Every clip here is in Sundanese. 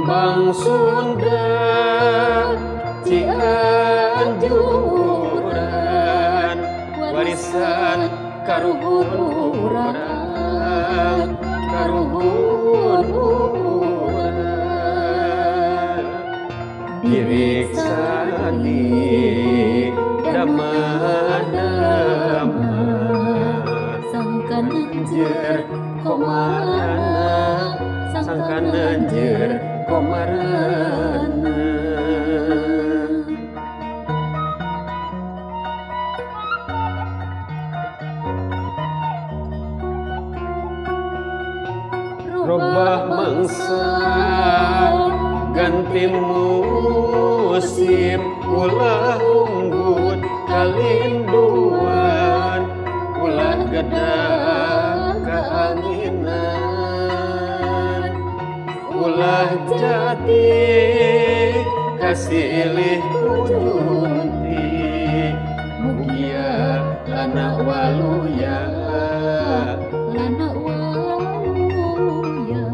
Tembang Sunda Cianjuran warisan karuhun urang karuhun urang diriksani dama-dama sangkan anjir komarana sangkan anjir komarana. Robah mangsa ganti musim ulah unggut kalinduan ulah gedah keanginan ulah jati kasilih kujunti mugia lana waluya lana waluya.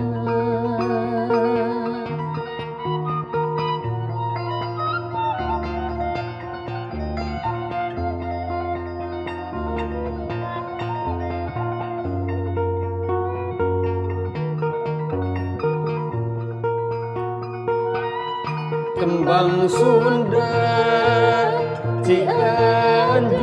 Tembang Sunda Cianjuran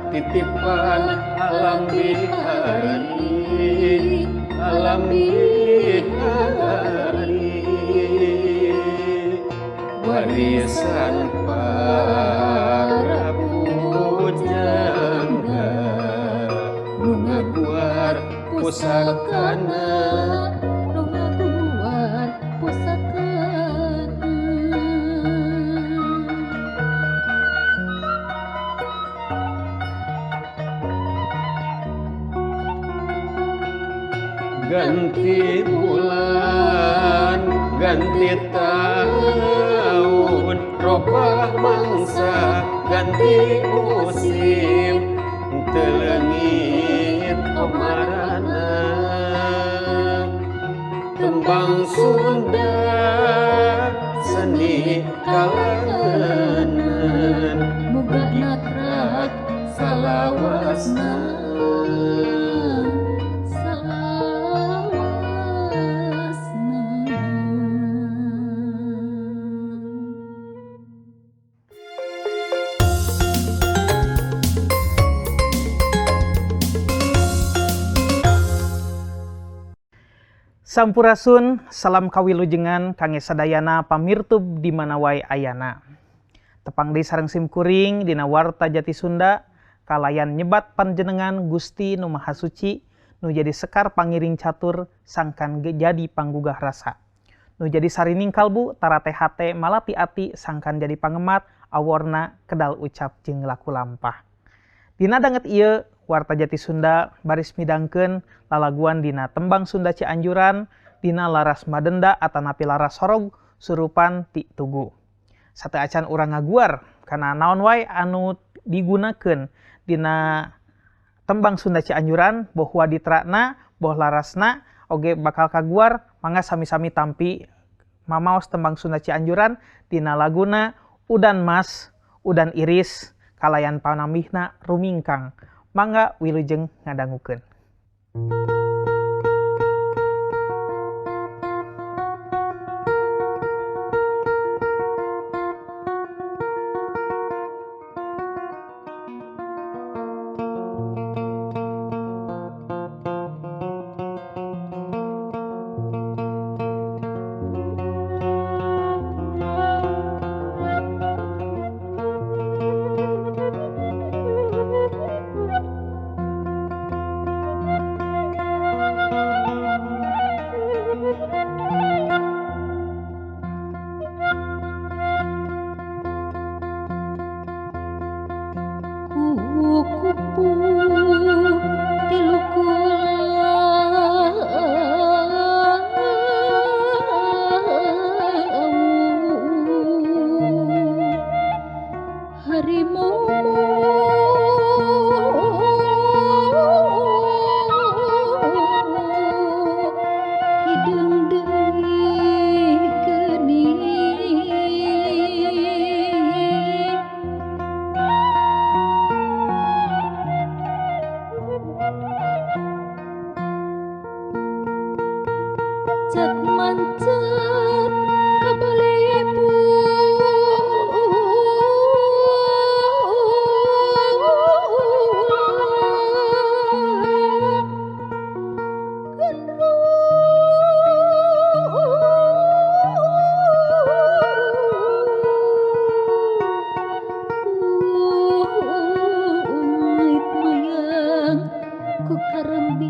titipan alam bihari alam bihari warisan para pujangga nu ngaguar pusakana nu ngaguar pusakana. Ganti bulan, ganti tahun, robah mangsa, ganti musim, telengit komarana. Tembang Sunda seni kalangan, muga natrak salawasna. Sampurasun, salam kawilujengan kangge sadayana pamirtub di mana wae ayana. Tepang deui sareng simkuring dina Warta Jati Sunda kalayan nyebat panjenengan Gusti Nu Maha Suci nu jadi sekar pangiring catur sangkan jadi panggugah rasa. Nu jadi sarining kalbu tarate hate malati ati sangkan jadi pangemat aworna kedal ucap jeung laku lampah. Dina danget ieu Warta Jati Sunda baris midangkeun lalaguan dina tembang Sunda Cianjuran dina laras madenda atanapi laras sorog surupan ti tugu. Sateuacan urang ngaguar kana naon wae anu digunakeun dina tembang Sunda Cianjuran boh waditrana boh larasna oge bakal kaguar mangga sami-sami tampi mamaos tembang Sunda Cianjuran dina laguna Udan Mas Udan Iris kalayan panambihna Rumingkang. Mangga wilujeng ngadangukeun. Mancat-mancat ka balebu Gendruit mayang ku karembi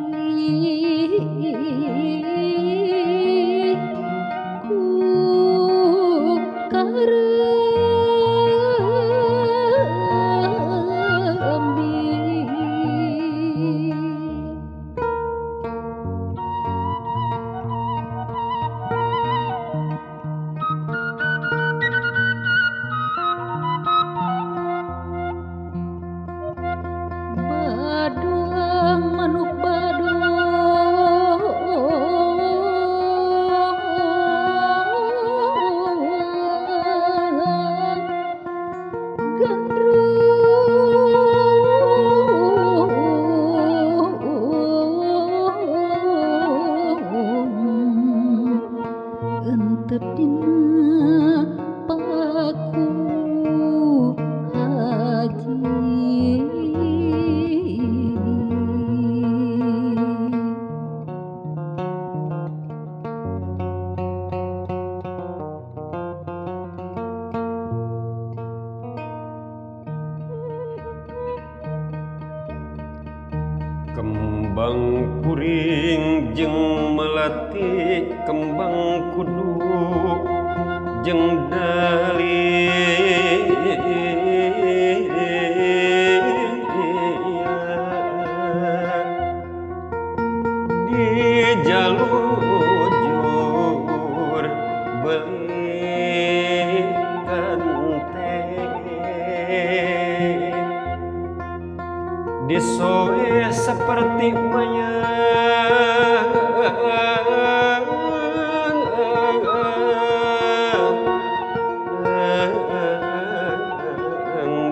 ku karembi. Baduang manuk badung gandrung entep dina paku haji. Kembang kuring jeung melati, kembang kudu jeung dahlia. Di jalujur belikan teh, disoe seperti mayang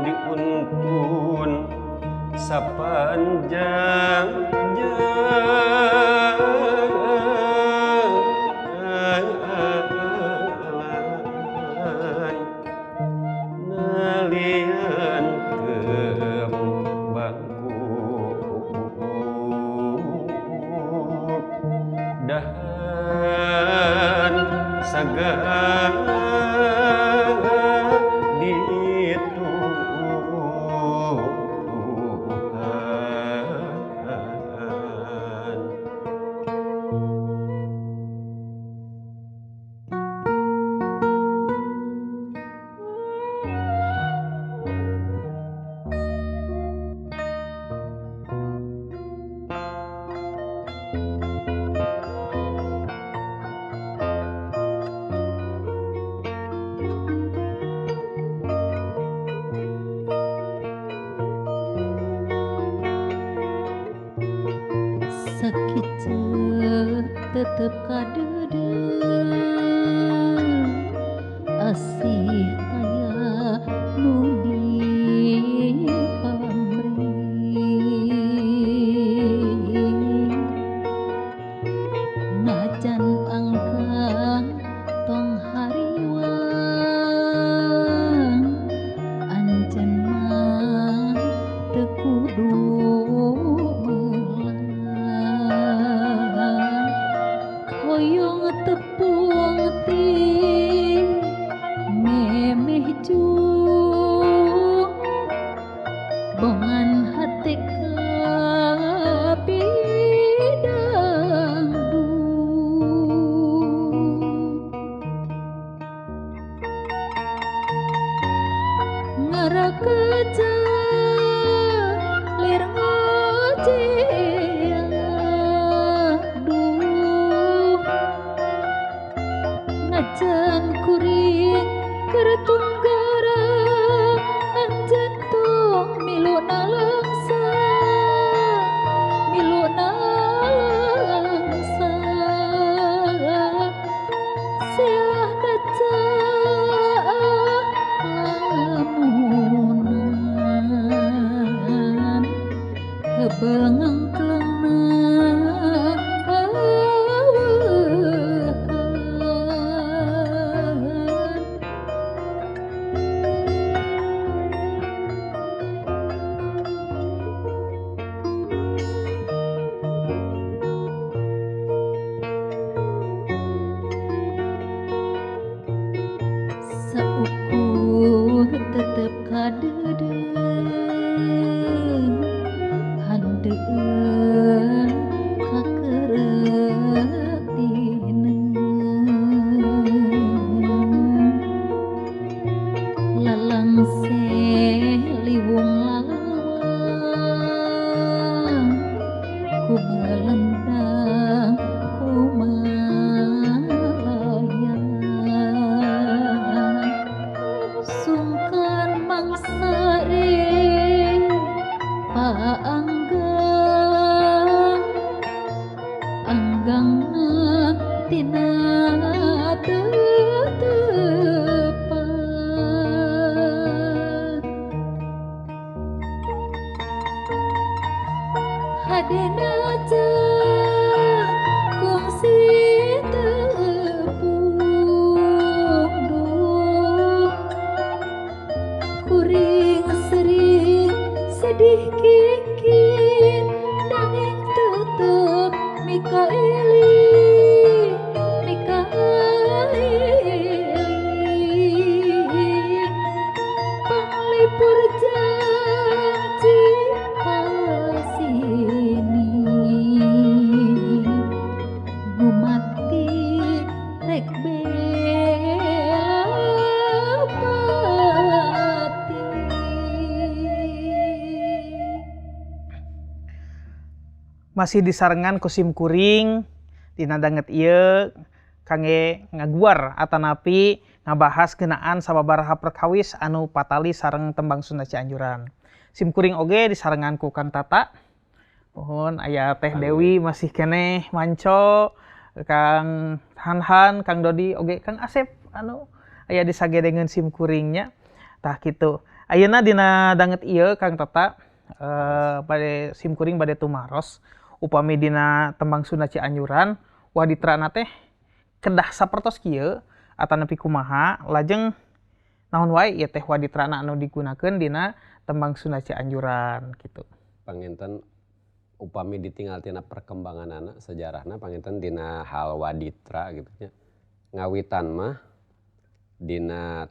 diuntun sapanjang jalan nalian kembang dahan sagala dituhan. Sakicet tetep kadeudeuh asih taya nu dipamrih najan angkang tong hariwang anjeun mah teu kudu hoyong tepung ti Endang kumalayang sungkan mangsare paanggang anggangna tina tetepan hadena kungsi tepung duh kuring sering sedih kikin nanging tetep mikaeli mikaeli panglipur janji pasini gumati rek bela pati. Masih disarengan ku sim kuring dina danget ieu kangge ngaguar atanapi ngabahas ngeunaan sababaraha perkawis anu patali sareng tembang Sunda Cianjuran. Sim kuring oge disarengan ku Kang Tata. Mohon aya Teh Dewi masih keneh manco, Kang Hanhan, Kang Dodi oge Kang Asep anu aya disagedengeun sim kuringnya. Tah kitu. Ayeuna dina danget ieu Kang Tata bade sim kuring bade tumaros upami dina tembang Sunda Cianjuran waditrana teh kedah sapertos kieu atanapi kumaha lajeng naon wae ieu teh waditrana anu digunakeun dina tembang Sunda Cianjuran kitu. Panginten upami ditinggal tina perkembanganana sejarahna panginten dina hal waditra gitu nya. Ngawitan mah dina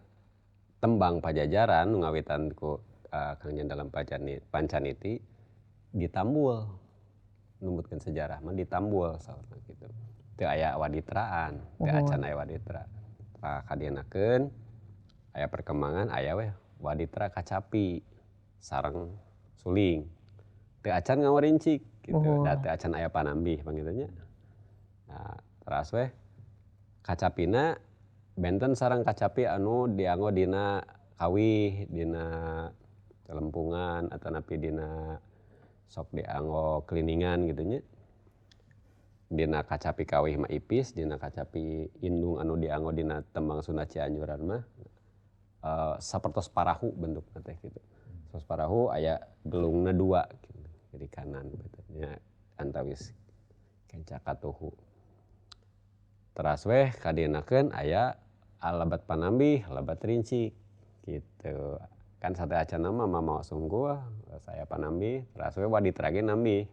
tembang Pajajaran nu ngawitan ku Kang Dalem Pancaniti ditambul numutkeun sejarah mah ditambul saurna kitu. Teu aya waditraan, teu acan aya waditra. Tah kadienakeun aya perkembangan aya weh waditra kacapi sareng suling. Teu acan ngawarincik gitu. Da teu acan aya panambih panginten nya. Nah, teras weh kacapina benten sareng kacapi anu dianggo dina kawih, dina celempungan atanapi dina sok dianggo keliningan gitu nya. Dina kacapi kawih mah ipis, dina kacapi indung anu dianggo dina tembang Sunda Cianjuran mah sapertos parahu bentukna teh gitu. Sapertos parahu aya gelungna dua gitu, kiri kanan gitu nya antawis kenca katuhu. Teras weh kadienakeun aya alabat panambih, alabat rincik gitu. Kan sate acan mah mamaos unggul, saya panambih, teras we waditra ge nambih.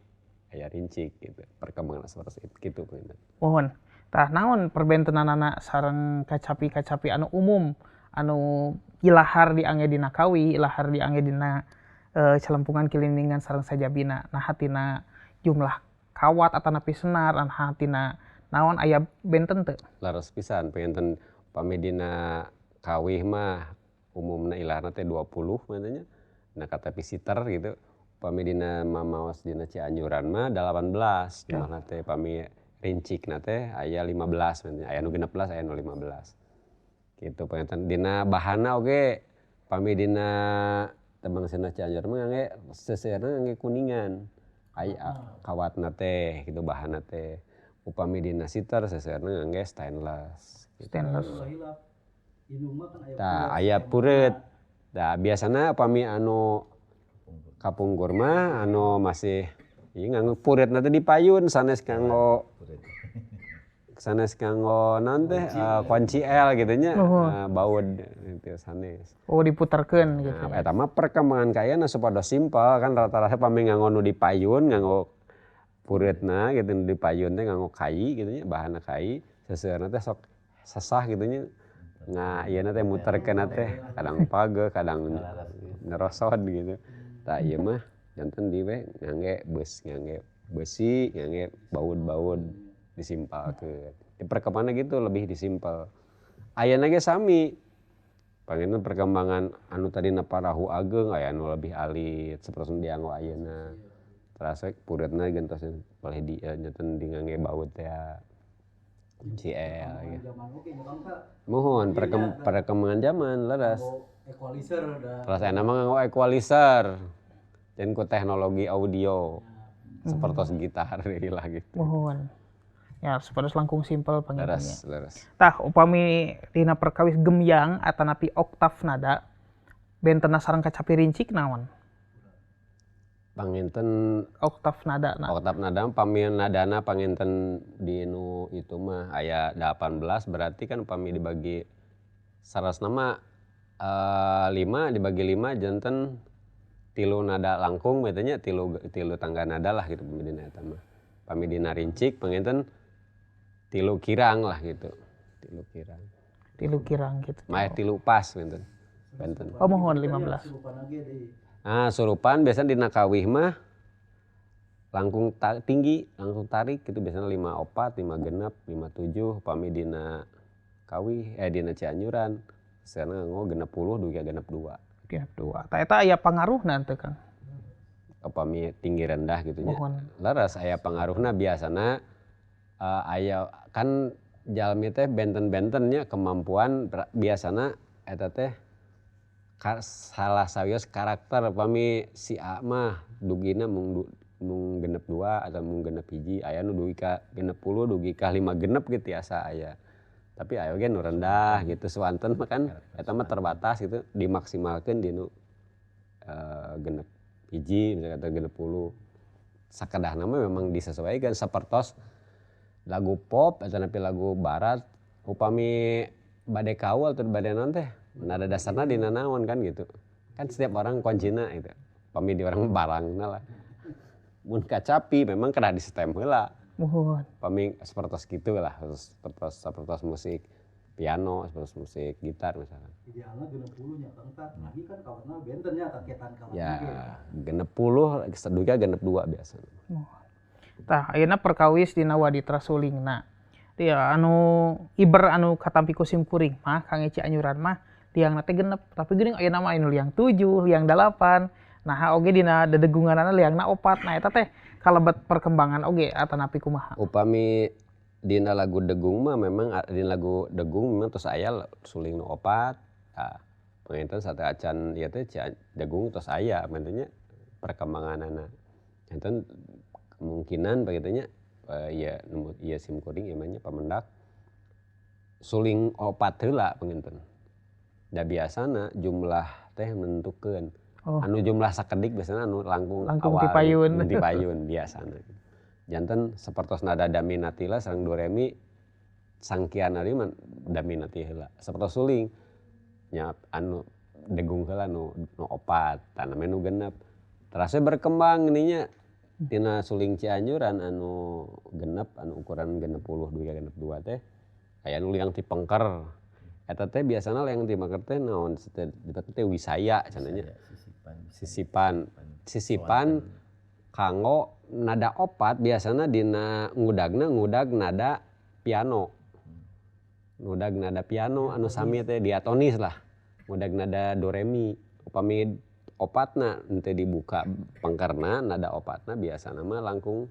Aya rincik gitu. Perkembangan seperti itu gitu panginten. Mohon. Tah naon perbentenanana sareng kacapi-kacapi anu umum anu ilahar diangge dina kawi, ilahar diangge dina celempungan kiliningan sareng sajabina. Nah tina jumlah kawat atanapi senar, nah tina naon aya benten teu? Leres pisan panginten pami dina kawih mah umumna ilaharna teh 20 panginten nya. Nah katapi siter gitu. Pami dina mamaos dina Cianjuran mah 18 jumlahna teh, pami rincikna teh aya 15 panginten, aya nu 16 aya nu 15. Gitu panginten dina bahanna oge pami dina tembang Sunda Cianjur mah ngangge seuseurna ngangge kuningan. Aya kawatna teh gitu bahanna teh. Upami dina siter seuseurna ngangge stainless. Gitu. Stainless. Tah aya pureut. Tah biasana upami anu kapungkur mah anu masih ieu nganggo pureutna teh dipayun sanes kanggo naon teh kunci L gitu nya, baud gitu sanes. Oh diputerkeun gitu. Nah, eta mah perkembangan kayana supados simpel kan rata-rata pami nganggo nu dipayun nganggo pureutna gitu nu dipayun teh nganggo kai gitu nya bahanna kai seuseurna teh sok sesah gitu nya. Nah, ieu na teh muterkeunna teh kadang page, kadang nerosod gitu. Tah ieu mah janten di we ngangge beus, ngangge besi, ngangge baud-baud disimpalkeun. Di perkembanganna gitu lebih disimpel. Ayeuna ge sami. Panginten perkembangan anu tadina parahu ageng aya anu lebih alit sapertos nu dianggo ayeuna. Terus pureutna gentos palih di janten di ngangge baut teh CL gitu. Mohon perkembangan zaman leres. Equalizer udah. Terus enak mah nganggo equalizer. Dan ku teknologi audio sepertos gitar lah gitu. Mohon. Ya sepertos langkung simpel panginten nya. Leres, leres. Tah upami dina perkawis gemyang atanapi oktav nada bentena sareng kacapi rincik naon? Panginten oktav nada nah. Oktav nada pami nadana panginten di nu itu mah aya 18 berarti kan upami dibagi sarasna mah 5 dibagi 5 janten tilu nada langkung betanya tilu tangga nada lah gitu pami dina eta mah. Pami dina rincik panginten tilu kirang lah gitu. Tilu kirang. Tilu kirang gitu. Mah tilu pas benten. Benten. Oh mohon 15. Nah, surupan biasanya dina kawih mah langkung tinggi, langkung tarik gitu biasanya 54, 56, 57 pami dina kawih dina Cianjuran. Sekarang nganggo 60 dugi ka 62. 62. Tah eta aya pangaruhna teu Kang? Upami tinggi rendah gitu nya. Leres aya pangaruhna biasana aya kan jalmi teh benten-benten nya kemampuan biasana eta teh salah sawios karakter upami si A mah dugina mung 62 atau mung 61 aya nu dugi ka 60 dugi ka 5 gitu tiasa aya. Tapi aya oge nu rendah gitu suanten mah kan eta mah terbatas gitu dimaksimalkeun di nu 61 misalkan atau 60. Sakedahna mah memang disesuaikan sapertos lagu pop atau napi lagu barat upami bade kaul atau bade naon teh nada dasarna dina naon kan gitu. Kan setiap orang kuncina gitu. Pami di orang barangna lah. Mun kacapi memang kedah disetem heula. Muhun. Pami sapertos kitu lah, sapertos musik piano, sapertos musik gitar misalkan. Idealna 60 nya Kang tah. Lagi kan kawatna benten nya kaketan kawat. Ya, 60 dugi 62 biasana. Muhun. Tah ayeuna perkawis dina waditra sulingna. Dia anu iber anu katampi ku simkuring mah Kang Cianjuran mah liangna teh genep, tapi geuning ayeuna mah anu liang 7, liang 8. Nah oge dina dedegunganana liangna 4. Nah eta teh kalebet perkembangan oge atanapi kumaha? Upami dina lagu degung mah memang dina lagu degung memang tos aya suling nu 4. Tah panginten sateuacan ieu teh degung tos aya panginten nya perkembanganana. Janten kemungkinan panginten nya ieu ieu simkuring ieu mah nya pamendak suling 4 heula panginten. Da biasana jumlah teh menentukeun. Oh. Anu jumlah sakedik biasana anu langkung awal tipayun. Tipayun biasana. Janten sapertos nada daminati lah sareng do re mi sangkian ari mah daminati heula. Sapertos suling nya anu degung heula nu 4, tah nu 6. Terasa berkembang ininya tina suling Cianjuran anu 6 anu ukuran 60 dugi ka 62 teh aya nu liang ti pengker. Eta teh biasana liang ti pengker teh naon disebut teh wisaya cenah nya. Sisipan kanggo nada 4 biasana dina ngudagna ngudag nada piano. Ngudag nada piano anu sami teh diatonis lah. Ngudag nada do re mi. Upami opatna henteu dibuka pengkerna nada opatna biasana mah langkung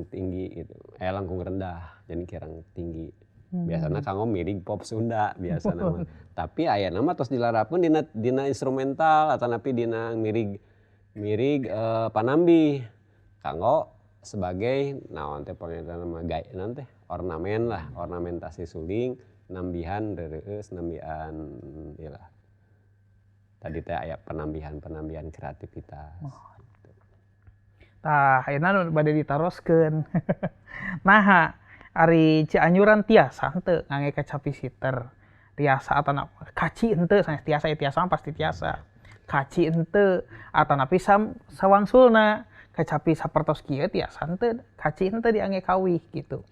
tinggi gitu. Langkung rendah jadi kirang tinggi. Biasana kanggo miring pop Sunda biasana mah. Tapi ayeuna mah tos dilarapkeun dina instrumental atanapi dina mirig panambi kanggo sebagai naon teh panginten mah gae naon teh ornamen lah, ornamentasi suling nambihan reureus nambihan ieu lah. Tadi teh aya penambihan-penambihan kreativitas. Oh. Tah ayeuna nu bade ditaroskeun. Naha ari Cianjuran tiasa henteu ngangge kacapi siter. Tiasa atana kaci henteu sanes tiasa ya tiasa mah pasti tiasa. Kaci henteu atanapi sawangsulna kacapi sapertos kieu tiasa henteu kaci henteu diangge kawih gitu.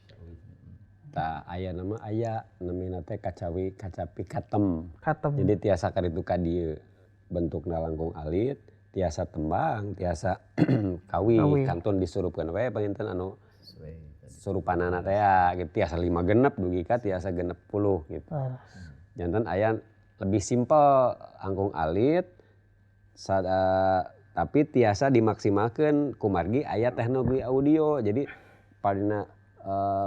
Tah aya nama aya namina teh kacawi kacapi katem. Katem. Jadi tiasa kaditu ka dieu bentukna langkung alit, tiasa tembang, tiasa kawih, kantun disurupkeun we panginten anu surupanana teh gitu tiasa 5 genep dugi ka tiasa 60 gitu. Janten aya lebih simpel angkung alit Tapi tiasa dimaksimalkeun kumargi aya teknologi audio. Jadi padina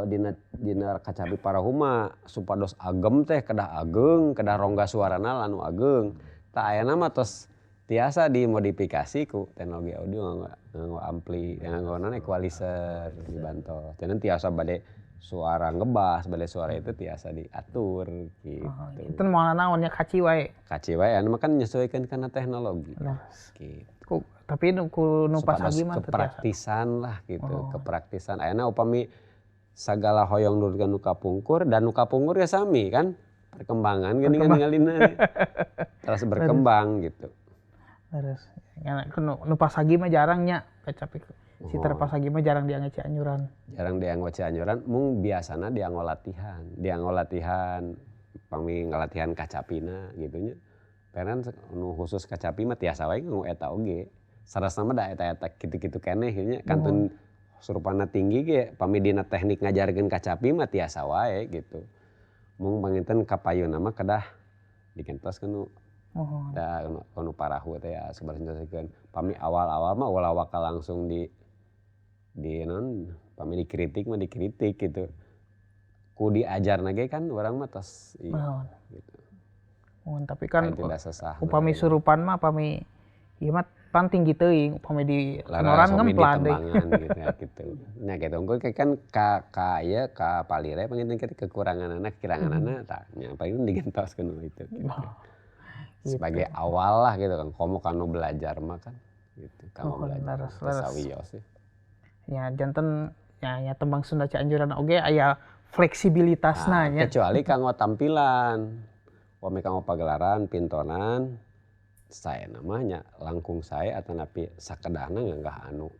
dina dina kacapi parahu mah supados agem teh kedah ageng, kedah rongga suarana lanu ageng. Tah ayeuna mah tos tiasa dimodifikasi ku teknologi audio nganggo nganggo ampli, nganggo naon equalizer dibantos. Jadi tiasa bade suara ngebas, bade suara itu tiasa diatur gitu. Oh, itu moal naon nya kaci wae. Kaci wae anu mah kan nyesuaikeun kana teknologi. Leres. Gitu. Ku, tapi nu ku nu Supados pasagi mah teu tiasa. Kepraktisan lah gitu, Oh. kepraktisan. Ayeuna upami sagala hoyong nurutkeun nu kapungkur dan nu kapungkur ge sami kan perkembangan geuning Berkembang. ningalina terus berkembang gitu. Leres. Ngan nu, nu pasagi mah jarang nya kacapi. Siter Oh. pasagi mah jarang diangge Cianjuran. Jarang dianggo Cianjuran, mung biasana dianggo latihan, dianggo latihan pami ngalatihan kacapina gitu nya. Karena nu khusus kacapi mah tiasa wae nganggo eta oge. Sarasna mah da eta-eta kitu-kitu keneh gitu nya. Kantun surupana tinggi ge pami dina teknik ngajarkeun kacapi mah tiasa wae gitu. Mung panginten kapayunna mah kedah digentoskeun nu Muhun. da nu, nu parahu teh ya sabaroskeun. Pami awal-awal mah ulah waka langsung di non pami dikritik mah dikritik gitu. Ku diajarna ge kan urang mah tos ieu Muhun. gitu. Muhun, tapi kan Kayak tidak sesah. Upami surupan mah pami ieu mah pan tinggi teuing, upami di Lara tenoran upami di ngemplan deui. tembangan gitu ya gitu. Nya kitu unggul kan ka ka ieu ka palire panginten kitu kekuranganana kiranganana tah nya paling digentoskeun we itu gitu. Oh, gitu. Sebagai awal lah gitu kan komo kanu belajar mah kan gitu kanggo Muhun, belajar leres, teu leres. sawios sih. Ya janten ya, ya tembang Sunda Cianjuran oge aya fleksibilitasna Nah, nya. kecuali kanggo tampilan. Upami kanggo pagelaran pintonan saya namanya langkung saya atau napi sakedahna nganggah anu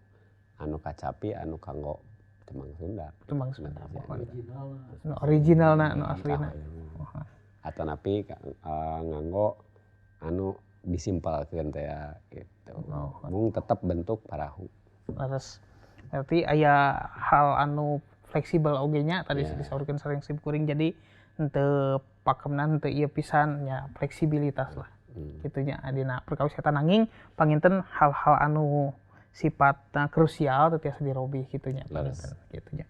anu kacapi anu kanggo tembang Sunda. Tembang Sunda. Nah, Original lah. Nu originalna nu aslina. Atau napi nganggo anu disimpelkeun teh ya gitu. Oh. Mung tetep bentuk parahu. Leres. Berarti aya hal anu fleksibel oge nya tadi Ya. disaurkeun sareng sim kuring jadi henteu pakemna henteu ieu pisan nya fleksibilitas lah. Kitu nya dina perkawis eta nanging panginten hal-hal anu sifatna krusial teu tiasa dirobih kitu nya Leres. panginten kitu nya.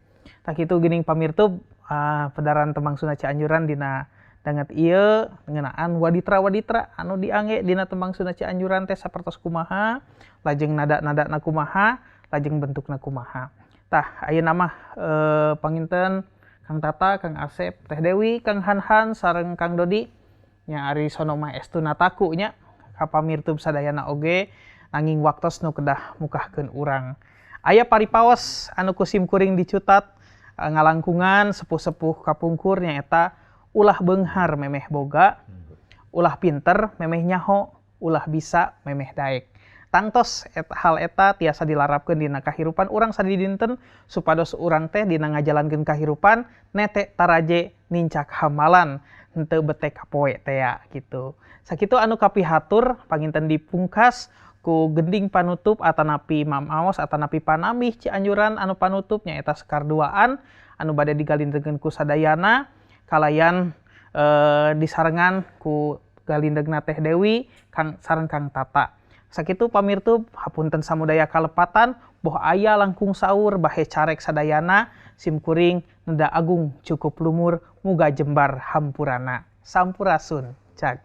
Tah kitu geuning pamirtub pedaran tembang Sunda Cianjuran dina danget ieu ngeunaan waditra-waditra anu diangge dina tembang Sunda Cianjuran teh sapertos kumaha, lajeng nada-nadana kumaha, lajeng bentukna kumaha. Tah ayeuna mah panginten Kang Tata, Kang Asep, Teh Dewi, Kang Hanhan sareng Kang Dodi nya ari sono mah estu nataku nya ka pamirtub sadayana oge nanging waktos nu kedah mukahkeun urang. Aya paripaos anu ku sim kuring dicutat ngalangkungan sepuh-sepuh kapungkur nyaeta ulah beunghar memeh boga, ulah pinter memeh nyaho, ulah bisa memeh daek. Tangtos hal eta tiasa dilarapkeun dina kahirupan urang sadidinten supados urang teh dina ngajalankeun kahirupan nete taraje nincak hamalan henteu bete kapoe tea gitu. Sakitu anu kapihatur panginten dipungkas ku gending panutup atanapi mamaos atanapi panamih Cianjuran anu panutup nyaeta Sekar Duaan anu bade digalindengkeun ku sadayana kalayan disarengan ku galindengna Teh Dewi Kang sareng Kang Tata. Sakitu pamirtub hapunten samudaya kalepatan boh aya langkung saur bahe carek sadayana sim kuring neda agung cukup lumur muga jembar hampurana. Sampurasun cag.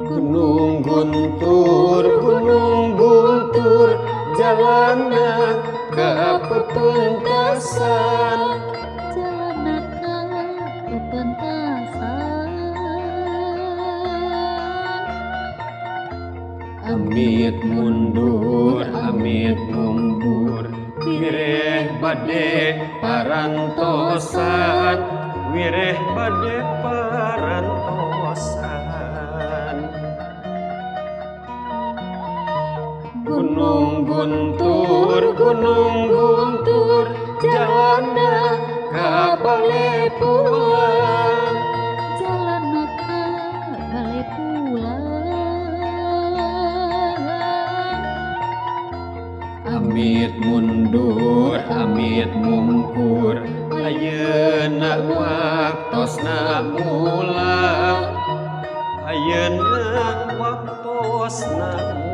Gunung Guntur jalana ka pepentasan, jalana ka pepentasan. Amit mundur, wireh bade parantosan, wireh bade parantosan. Gunung Guntur, jalana ka bale pulang, jalana ka bale pulang. Amit mundur, amit mungkur, ayeuna waktosna mulang. Ayeuna waktosna.